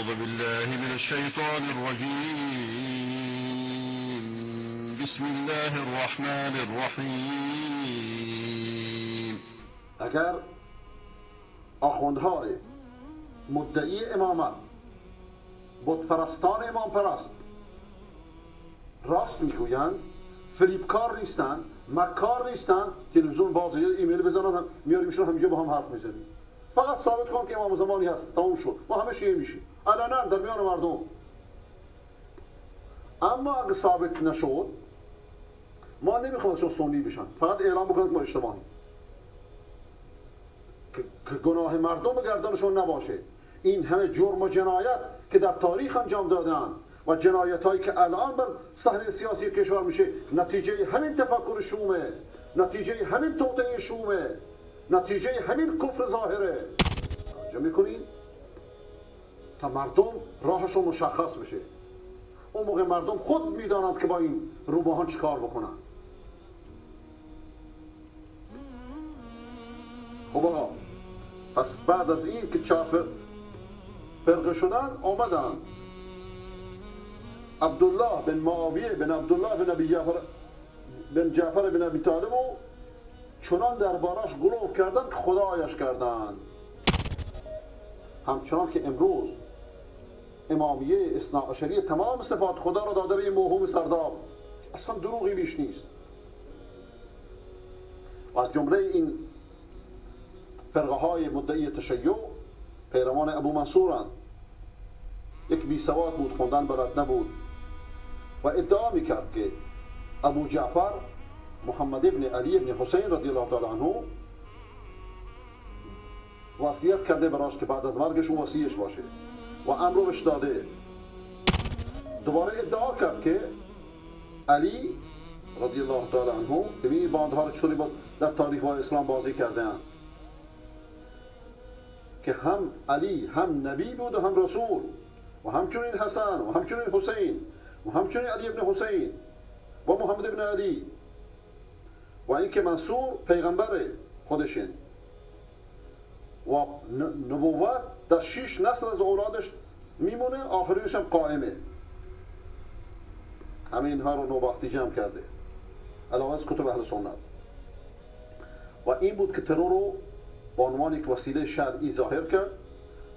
أعوذ بالله من الشیطان الرجیم. بسم الله الرحمن الرحیم. اگر آخوندهای مدعی امامت، بتپرستان امام پرست راست میگویند، فریبکار نیستند، مکار نیستند، تلویزیون باز یه ایمیل بزنن میاریمشون همینجا با هم حرف میزنیم. فقط ثابت کن که امام زمانی هست، تموم شد، ما همه شیعه میشیم علنا در میان مردم. اما اگه ثابت نشد، ما نمیخوام ازشون سنی بشن، فقط اعلام بکنن که ما اجتماعیم، که گناه مردم به گردنشون نباشه. این همه جرم و جنایت که در تاریخ انجام دادن و جنایت هایی که الان بر صحنه سیاسی کشور میشه، نتیجه همین تفکر شومه، نتیجه همین توطئه شومه، نتیجه همین کفر ظاهره. توجه میکنید تا مردم راهشون مشخص بشه. اون موقع مردم خود میدانند که با این روباهان چیکار بکنن. خب آقا، پس بعد از این که چهار فرقه شدن، آمدن عبدالله بن معاویه بن عبدالله بن ابی جعفر بن جعفر بن ابی طالب و چنان دربارش غلو کردن که خدایش کردن. همچنان که امروز امامیه اثنا عشریه تمام صفات خدا را داده به این موهوم سرداب، اصلا دروغی بیش نیست. و از جمله این فرقه های مدعی تشیع پیروان ابو منصورند. یک بی سواد بود، خوندن بلد نبود و ادعا میکرد که ابو جعفر محمد ابن علی ابن حسین رضی الله تعالی عنه وصیت کرده براش که بعد از مرگش اون وصیش باشه و امر رو بهش داده. دوباره ادعا کرد که علی رضی الله تعالی عنه، ببینید باندها رو چطوری در تاریخ با اسلام بازی کردن، که هم علی هم نبی بود و هم رسول و همچنین حسن و همچنین حسین و همچنین علی ابن حسین و محمد ابن علی و اینکه منصور پیغمبر خودشه و نبوت در 6 نسل از اولادش میمونه، آخرینش هم قائمه. همه اینها رو نوبختی جمع کرده علاوه از کتب اهل سنت. و این بود که ترور رو با عنوان یک وسیله شرعی ظاهر کرد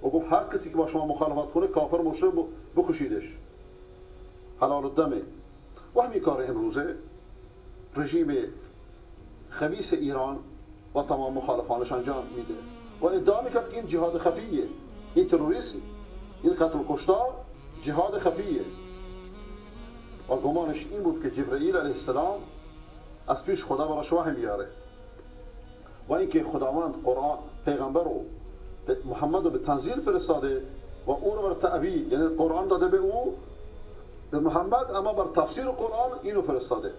و گفت هر کسی که با شما مخالفت کنه کافر مشرک بکشیدش، حلال الدمه. و همین کار امروزه رژیم خبیث ایران با تمام مخالفانش انجام میده و ادعا میکرد که این جهاد خفیه، این تروریسم، این قتل و کشتار جهاد خفیه. و گمانش این بود که جبرئیل علیه السلام از پیش خدا براش وحی میاره و اینکه خداوند قرآن پیغمبر رو محمد رو به تنزیل فرستاده و او رو بر تأویل، یعنی قرآن داده به او، به محمد، اما بر تفسیر قرآن اینو فرستاده.